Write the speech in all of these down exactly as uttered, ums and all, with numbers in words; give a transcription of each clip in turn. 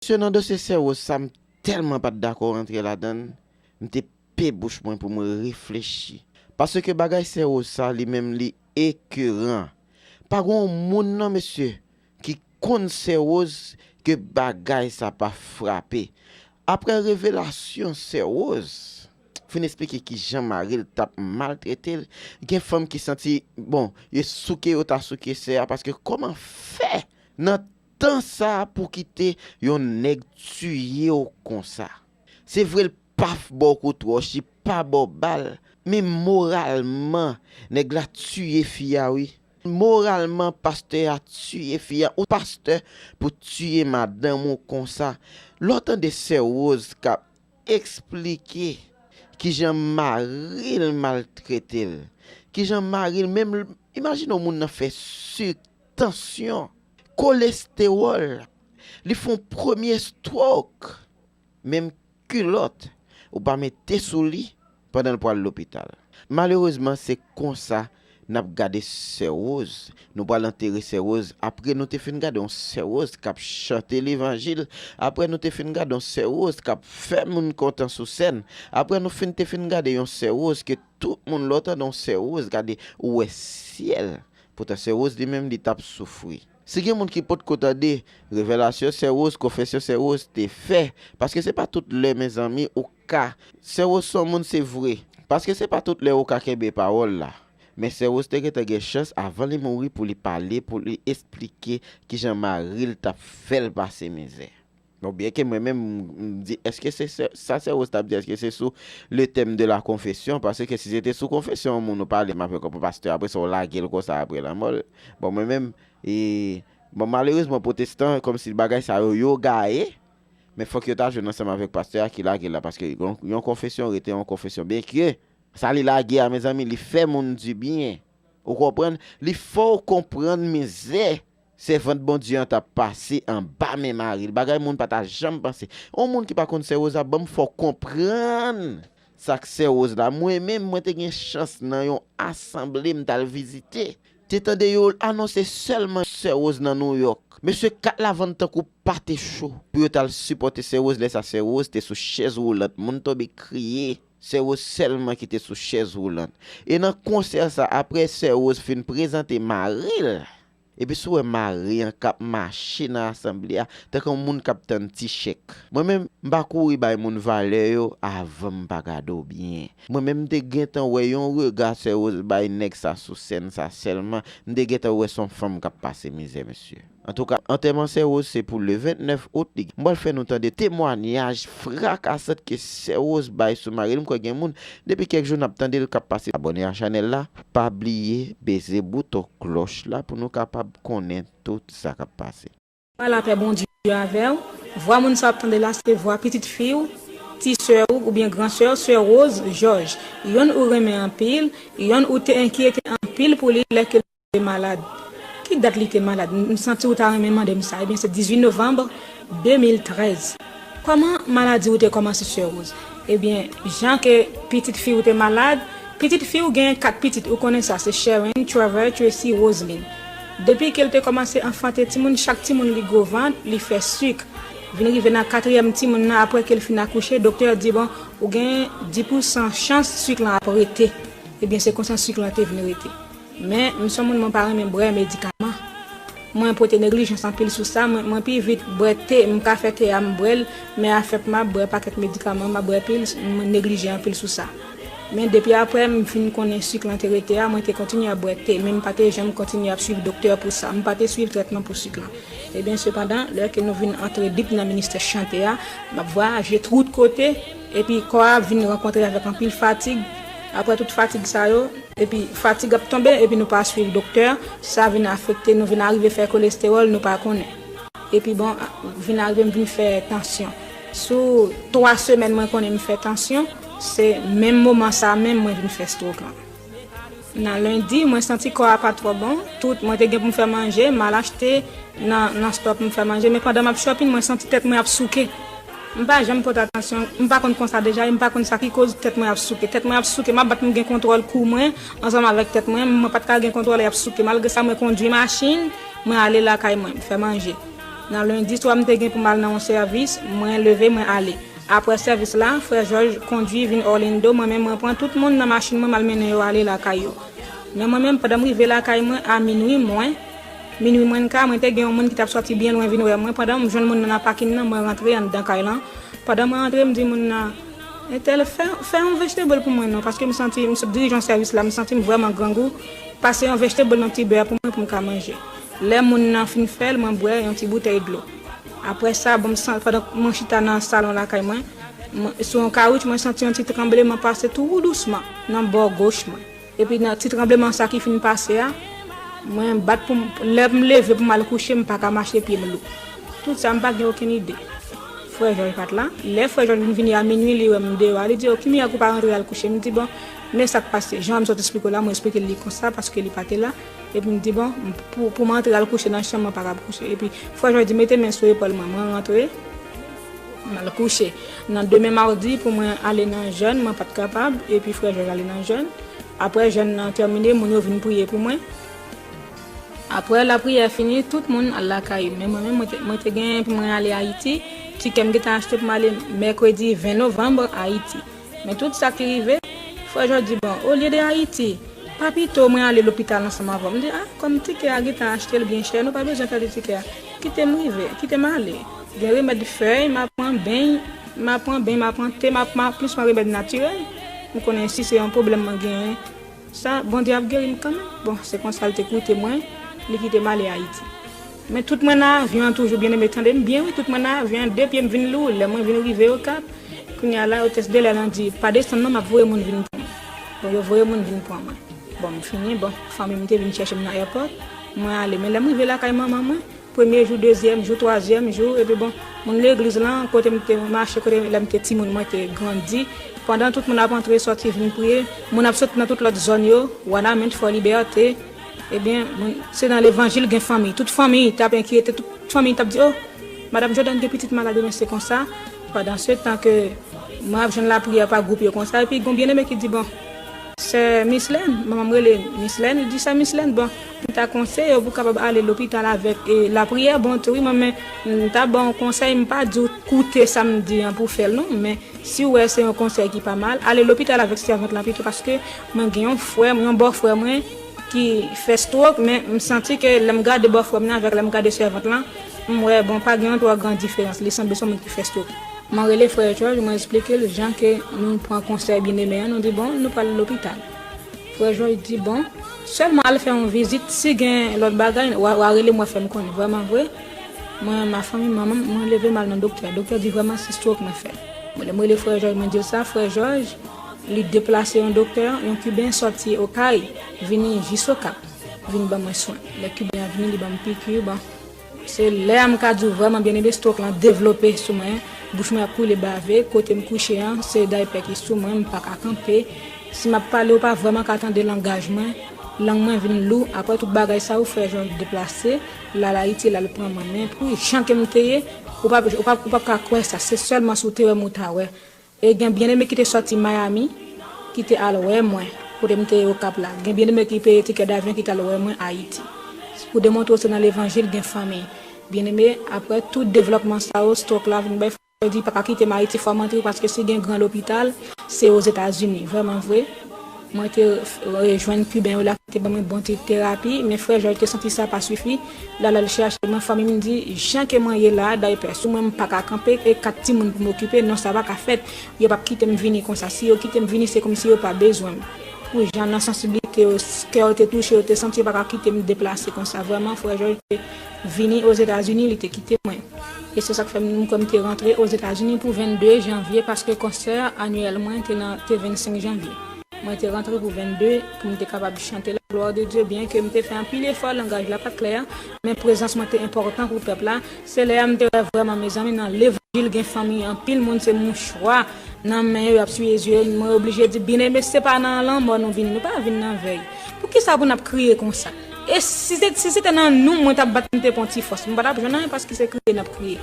Mesye, nan dosye sè Rose sa, m tèlman pa t dakò rantre ladan l, m te pe bouch mwen pou mwen reflechi. Paske bagay sè Rose sa, li menm, li ekeran. Pa gen yon moun non, mesye, ki konn sè Rose ke bagay sa pa frape. Apre revelasyon sè Rose fin esplike kijan mari l t ap maltrete l, gen fanm ki santi, bon, yo souke yo ta souke sè a, paske kòman fè nan tan sa a pou kite yon nèg tiye w konsa? Se vre l pa f ba w kout wòch, li pa ba w bal, men moralman, nèg la tiye fi a wi. Moralman, pastè a tiye fi a. Ou pastè pou tiye madanm ou konsa? Lè w tande sè Rose k ap eksplike kijan mari l maltrete l, kijan mari l menm, imajine w, moun nan fè sik, tansyon, kolestewòl, li fè yon premye stroke, menm kilòt ou pa mete sou li pandan l pral lopital. Malerezman, se konsa n ap gade sè Rose. Nou pral antere sè Rose. Apre nou te fin gade yon sè Rose k ap chante levanjil, apre nou te fin gade yon sè Rose k ap fè moun kontan sou sèn, apre nou fin te fin gade yon sè Rose ke tout moun, lè w tande yon sè Rose, gade, ou wè syèl. Poutan sè Rose li menm, li t ap soufri. Si gen moun ki potko tande revelasyon sè Rose, konfesyon sè Rose te fè, paske se pa tout lè, mezanmi, ou ka, sè Rose se yon moun, se vre, paske se pa tout lè ou ka kenbe pawòl la. Men sè Rose te gentan gen chans avan li mouri pou li pale, pou li esplike kijan mari l t ap fè l pase mizè. Bon, byenke mwen menm, m, m di, èske se, se sa sè Rose t ap di, èske se sou le thème de la confession? Paske si se te sou konfesyon yon moun ou pale m avèk yon pastè, apre sa w lage l konsa apre lanmò l. Bon, mwen menm, e, bon, malerezman, pwotestan, kòmsi bagay sa yo, yo gaye, men fòk yo ta jwenn ansanm avèk pastè a ki lage l la, paske yon, yon konfesyon rete yon konfesyon. Byenke sa li lage a, mezanmi, li fè moun dibyen. Ou konprann? Li fè w konprann mizè sèvant Bondye an t ap pase anba men mari l. Bagay moun pa ta janm panse. Yon moun ki pa konn sè Rose a, ban m fè w konprann sa k sè Rose la. Mwen menm, mwen te gen chans nan yon asanble m t al vizite. Te tande yo anonse sèlman sè Rose nan Nouyòk. Mesye, kat lavann tankou pate cho pou yo t al sipòte sè Rose. Lè sa, sè Rose te sou chèz woulant. Moun tonbe kriye. Sè Rose sèlman ki te sou chèz woulant. E nan konsè sa, apre sè Rose fin prezante mari l, epi si w wè mari an k ap mache nan asanble a, tankou yon moun k ap tann ti chèk. Mwen menm, m pa kouri bay moun valè yo avan m pa gade w byen. Mwen menm, m te gentan wè yon rega sè Rose bay nèg sa sou sèn sa sèlman, m te gentan wè se yon fanm k ap pase mizè, mesye. Antouka, antèman sè Rose se pou le vennèf out li. M pral fè nou tande temwanyaj frakasant ke sè Rose bay sou mari l. M kwè gen moun, depi kèk jou n ap tande l k ap pase. Abòne a chanèl la, pa bliye beze bouton klòch la pou nou kapab konnen tout sa k ap pase. Lapè Bondye avè w. Vwa moun sa w ap tande la, se vwa pitit fi w, ti sè w oubyen gran sè w, sè Rose Georges. Yonn ou renmen anpil, yonn ou te enkyete anpil pou li lè ke te malad. Ki dat li te malad? M, m santi w ta renmen mande m sa. Ebyen, se dizuit novanm de mil trèz. Kòman maladi w te kòmanse, sè Rose? Ebyen, jan ke pitit fi w te malad, pitit fi w gen kat pitit, ou konnen sa, se Sharon, Trevor, Tracy, Roseline. Depi ke l te kòmanse anfante timoun, chak timoun li gwo vant, li fè sik. Vin rive nan katriyèm timoun nan, apre ke l fin akouche, doktè di, bon, ou gen dis pousan chans sik lan ap rete. Ebyen, se konsa sik lan te vin rete. Men, m se yon moun, mwen pa renmen bwè medikaman. Mwen pote neglijans anpil sou sa. Mwen, mwen pi vit bwè te. M ka fè te a, m bwè l, men afè pou m ap bwè pakèt medikaman, m ap bwè pil, mwen neglije anpil sou sa. Men depi apre m fin konnen sik lan te rete a, mwen te kontinye ap bwè te, men m pa te janm kontinye ap swiv doktè pou sa. M pa te swiv trètman pou sik lan. Ebyen, sepandan, lè ke nou vin antre depi nan ministè chante a, m ap vwayaje tout kote, epi kò a vin rankontre avèk anpil fatig. Apre tout fatig sa yo, epi fatig ap tonbe, epi nou pa swiv doktè, sa vin afekte nou, vin arive fè kolestewòl, nou pa konnen. Epi bon, vin arive m vin fè tansyon. Sou twa semèn mwen konnen m fè tansyon, se menm moman sa menm mwen vin fè stroke lan. Nan lendi, mwen santi kò a pa twò bon. Tout, mwen te gen pou m fè manje, m al achte nan, nan stòk, m fè manje. Men pandan m ap shopping, mwen santi tèt mwen ap souke. M pa janm pote atansyon, m pa konn konsa deja, e m pa konn sa ki koz tèt mwen ap souke. Tèt mwen ap souke, m ap bat pou m gen kontwòl kou mwen, ansanm avèk tèt mwen, mwen pa t ka gen kontwòl, e ap souke. Malgre sa, mwen kondui machin, mwen ale lakay mwen, m fè manje. Nan lendi swa, m te gen pou m al nan yon sèvis, mwen leve, mwen ale. Apre sèvis la, frè Jòj kondui vin Orlando, mwen menm mwen pran tout moun nan machin mwen, m al mennen yo ale lakay yo. Men mwen menm, pandan m rive lakay mwen, a minwi mwen, minwi mwen ka, mwen te gen yon moun ki t ap sòti byen lwen vin wè mwen. Pandan m jwenn moun nan nan pakin nan, mwen rantre anndan kay lan. Pandan mwen rantre, m di moun nan, entèl, fè, fè yon vegetable pou mwen non, paske m santi, m sot dirije yon sèvis la, m santi m vrèman grangou, pase yon vegetable nan ti bè pou mwen pou m ka manje. Lè moun nan fin fè l, mwen bwè yon ti boutèy dlo. Apre sa, bon, m san-, pandan mwen chita nan salon lakay mwen, mwen, sou yon kawoutch, mwen santi yon ti tranbleman pase tou dousman nan bò goch mwen. Epi nan ti tranbleman sa ki fin pase a, mwen bat pou m, lè m leve pou m al kouche, m pa ka mache, pye m lou. Tout sa, m pa gen okenn ide. Frè Jòj pa t la. Lè frè Jòj vin vini a minwi, li wè m deyò a, li di, "O, ki mirak ou pa rantre al kouche?" M di, "Bon, men sa k pase." Jan m sot esplike w la, mwen esplike l li konsa, paske li pa te la. Epi m di, "Bon, pou, pou m antre al kouche nan chanm, mwen pa kab kouche." Epi frè Jòj di, "Mete men sou epòl mwen." Mwen rantre, m al kouche. Nan demen mawdi, pou mwen ale nan jèn, mwen pa t kapab. Epi frè Jòj ale nan jèn. Apre jèn nan tèmine, moun yo vin priye pou mwen. Apre lapriyè fini, tout moun al lakay yo. Men mwen menm, mwen te, mwen te genyen pou mwen ale Ayiti. Tikè m gentan achte pou m ale mèkredi ven novanm Ayiti. Men tout sa ki rive, frè Jòj di, "Bon, olye de Ayiti, pa pito mwen ale lopital ansanm avè w?" M di, "A, kòm tikè a gentan achte l byen chè, nou pa bezwen pèdi tikè a. Kite m rive, kite m ale. Gen remèd fèy, m a pran beny, m a pran beny, m a pran te, m a, m a plis pran remèd natirèl. M konnen si se yon pwoblèm mwen genyen, sa, Bondye ap geri m kanmenm." Bon, se konsa l te koute mwen, li kite m ale Ayiti. Men tout mwen nan avyon an toujou, byeneme, tande m byen wi, tout mwen nan avyon an, de pye m vin lou, lè mwen vin rive Okap, kounye a la, otès de lè lan di, "Pa desann non, m ap voye moun vin pran mwen." Bon, yo voye moun vin pran mwen. Bon, m fini, bon, fanmi m te vin chèche m nan èpòt, mwen ale. Men lè m rive lakay manman mwen, premye jou, dezyèm jou, twazyèm jou, epi bon, moun legliz lan, kote m te mache, kote lè m te timoun, mwen te grandi. Pandan tout moun ap antre, sòti, vin priye, moun ap sot nan tout lòt zòn yo, Wanament, Fò Libète, ebyen, moun, se nan levanjil gen fanmi. Tout fanmi t ap enkyete, tout fanmi t ap di, "O, madanm Jordan gen pitit malad, ebyen se konsa." Pandan se tan ke mwen ap jwenn lapriyè pa gwoup yo konsa, epi gon byeneme ki di, "Bon, sè Mislèn," manman m rele Mislèn, li di, "Sè Mislèn, bon, m ta konseye w pou w kapab ale lopital avèk, e, lapriyè, bon, tou wi, mwen, men, m ta ba w konsèy, m pa di w koute sa m di an pou w fè l non, men si w wè se yon konsèy ki pa mal, ale lopital avèk sèvant lan pito, paske mwen gen yon frè, yon bòfrè mwen ki fè stroke, men m santi ke lè m gade bòfrè m nan avèk lè m gade sèvant lan, m wè, bon, pa gen yon twò gran diferans, li sanble se yon moun ki fè stroke." Mwen rele frè Jòj, mwen esplike l jan ke nou pran konsèy byeneme an, nou di, "Bon, nou pral lopital." Frè Jòj di, "Bon, sèlman al fè yon vizit, si gen lòt bagay, w a, w a rele mwen, fè m konnen." Vrèman vre, mwen, ma fanmi, manman m, mwen leve m al nan doktè. Doktè di, "Vrèman, se stroke mwen fè." Mwen, lè mwen rele frè Jòj, mwen di l sa, frè Jòj, li deplase yon doktè, yon Kiben sòti Okay, vini jis Okap, vin ban mwen swen. Lè Kiben an vini, li ban m piki, bon, se lè a m ka di w vrèman, byeneme, stroke lan devlope sou mwen. Bouch mwen ap koule bave, kote m kouche an, se daypè ki sou mwen, m pa ka kanpe. Si m ap pale, ou pa vrèman ka tande langaj mwen. Lang mwen vin lou. Apre tout bagay sa yo, frè Jòj deplase, l al Ayiti, l al pran mwen. Men pou jan ke m te ye, ou p ap, ou p ap, ou p ap ka kwè sa. Se sèlman si w te wè m ou ta wè. E gen byeneme ki te sòti Miami, ki te al wè mwen, kote m te ye Okap la. Gen byeneme ki peye tikè davyon ki t al wè mwen Ayiti. Pou demontre w se nan levanjil gen fanmi. Byeneme, apre tout devlòpman sa yo, stroke la vin bay frè di pa ka kite m Ayiti, fò m antre paske si gen gran lopital, se Ozetazini. Vrèman vre, mwen te rejwenn Kiben yo la ki te ban mwen bon ti terapi, men frè Jòj te santi sa pa sifi. L al al chèche mwen, fanmi m di, jan ke mwen ye la, daypè sou mwen, m pa ka kanpe, e kat timoun pou m okipe, non, sa pa ka fèt. Yo p ap kite m vini konsa. Si yo kite m vini, se kòmsi yo pa bezwen m. Pou jan nan sansiblite yo, kè yo te touche, yo te santi yo pa ka kite m deplase konsa. Vrèman, frè Jòj te vini Ozetazini, li te kite mwen. E se sa k fè m, m kwè m te rantre Ozetazini pou vennde janvye, paske konsè anyèl mwen te nan, te vennsenk janvye. Mwen te rantre pou vennde, pou m te kapab chante la gloire de Dieu, byen ke m te fè anpil efò, langaj la pa t klè, men prezans mwen te enpòtan pou pèp la. Se lè a m te wè vrèman, mezanmi, nan levanjil gen fanmi, anpil moun se mouchwa nan men yo, y ap siye zye yo. Mwen oblije di, byeneme, se pa nan lanmò nou vini, nou pa vin nan vèy. Poukisa pou n ap kriye konsa? E si se, si se te nan nou, mwen t ap bat, m te pran ti fòs. M pa t ap jwenn anyen paske se kriye n ap kriye.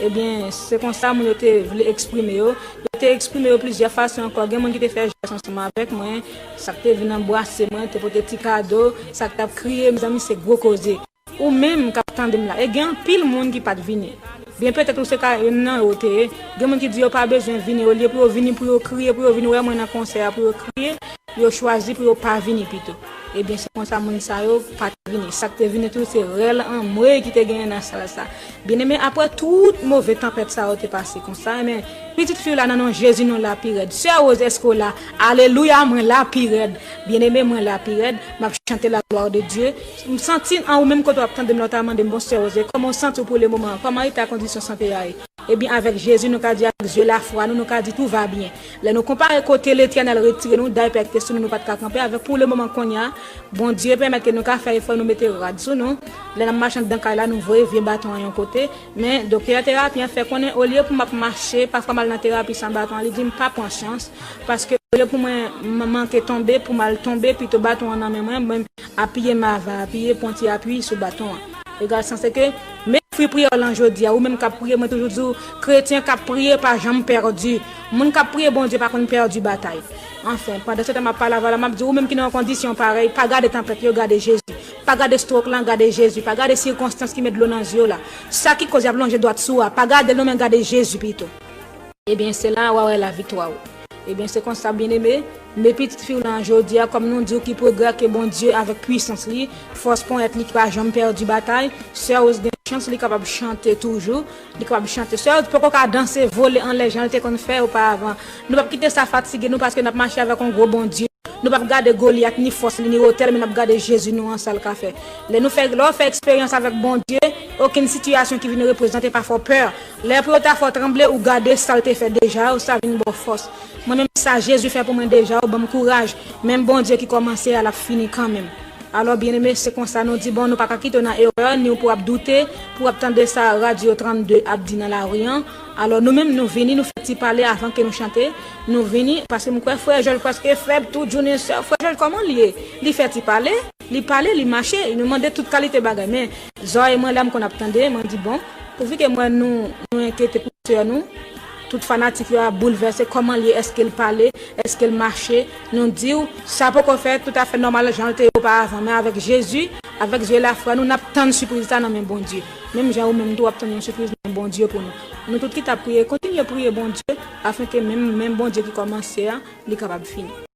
Ebyen, se konsa moun yo te vle eksprime yo. Yo te eksprime yo plizyè fason ankò. Gen moun ki te fè jès ansanm avèk mwen, sa k te vin anbrase mwen, te pote ti kado, sa k t ap kriye, mezanmi, se gwo koze. Ou menm k ap tande m la, e gen anpil moun ki pa t vini. Byen petèt ou se ka youn nan yo te ye. Gen moun ki di yo pa bezwen vini, olye pou yo vini, pou yo kriye, pou yo vin wè mwen nan konsè a, pou yo kriye, yo chwazi pou yo pa vini pito. Ebyen, se konsa moun sa yo pa t vini. Sa k te vini tou, se rèl anmwey ki te genyen nan sal sa. Byeneme, apre tout move tanpèt sa yo te pase konsa, men pitit fi w la nan non Jezi, nou la pi rèd. Sè Rose, èske w la? Alelouya, mwen la pi rèd. Byeneme, mwen la pi rèd. M ap chante la gloire de Dieu. M santi an ou menm kote w ap tande m la, w ta mande m, bon, Sè Rose, kòman w santi w pou le moman an? Kòman eta kondisyon sante a ye? Ebyen, avèk Jezi, nou ka di, avèk zye lafwa nou, nou ka di, tout va byen. Lè nou konpare kote Letènèl retire nou, day pèkte sou nou, nou pa t ka kanpe avèk pou le moman kounye a. Bondye pèmèt ke nou ka fè efò, nou mete rad sou nou. Lè n ap mache anndan kay la, nou voye vye baton an yon kote. Men, doktè terapi an fè konnen, olye pou m ap mache, pafwa m al nan terapi san baton an, li di m pa pran chans. Paske olye pou mwen m-, manke tonbe, pou m al tonbe, pito baton an nan men mwen, mwen apiye m ava, apiye, pran ti api sou baton an. Egal sa, se ke, men fwi priyè w lan jodi a, ou menm k ap priye, mwen toujou di w, kretyen k ap priye pa janm pèdi. Moun k ap priye Bondye pa konn pèdi batay. Anfen, pandan se tan m ap pale avè w la, m ap di w, ou menm ki nan yon kondisyon parèy, pa gade tanpèt yo, gade Jezi. Pa gade stwok lan, gade Jezi. Pa gade sikonstans ki met dlo nan zye w la. Sa ki koz y ap lonje dwat sou w a, pa gade l non, men gade Jezi pito. Ebyen, se la w a wè laviktwa w. Ebyen, se konsa, byeneme, men pitit fi w lan jodi a, kòm nou di w ki pwogrè ke Bondye avèk pwisans li, fòs ponyèt li ki pa janm pèdi batay, Sè Rose gen chans, li kapab chante toujou, li kapab chante. Sè Rose poko ka danse, vole anlè jan l te konn fè oparavan. Nou p ap kite sa fatige nou paske n ap mache avèk yon gwo Bondye. Nou p ap gade Golyat, ni fòs li, ni wotè l, men n ap gade Jezi nou an, sa l ka fè. Lè nou fè, lè w fè eksperyans avèk Bondye, okenn sitiyasyon ki vin reprezante pa fè w pè. Lè pou yo ta fè w tranble, ou gade sa l te fè deja, ou sa vin ba w fòs. Mwen menm, sa Jezi fè pou mwen deja, ou ban m kouraj. Menm Bondye ki kòmanse a, l ap fini kanmenm. Alò, byeneme, se konsa nou di, bon, nou pa ka kite w nan erè, ni w pou w ap doute, pou w ap tande sa Radyo trannde ap di nan lari an. Alò, nou menm, nou vini, nou fè ti pale avan ke nou chante. Nou vini, paske m kwè frè Jòj prèske fèb tout jounen sè. Frè Jòj, kòman l ye? Li fè ti pale, li pale, li mache, nou mande tout kalite bagay. Men, zòrèy mwen la, m konn ap tande, mwen di, bon, pouvi ke m wè nou, nou enkyete pou sè nou, tout fanatik yo ap boulvèse, kòman l ye, èske l pale, èske l mache, nou di w, sa poko fè toutafè nòmal jan l te ye oparavan, men avèk Jezi, avèk zye lafwa nou, n ap tann sipriz sa nan men Bondye. Menm jan ou menm tou w ap tann yon sipriz nan men Bondye pou nou. Nou tout ki t ap priye, kontinye priye Bondye, afen ke menm, menm Bondye ki kòmanse a, li kapab fini.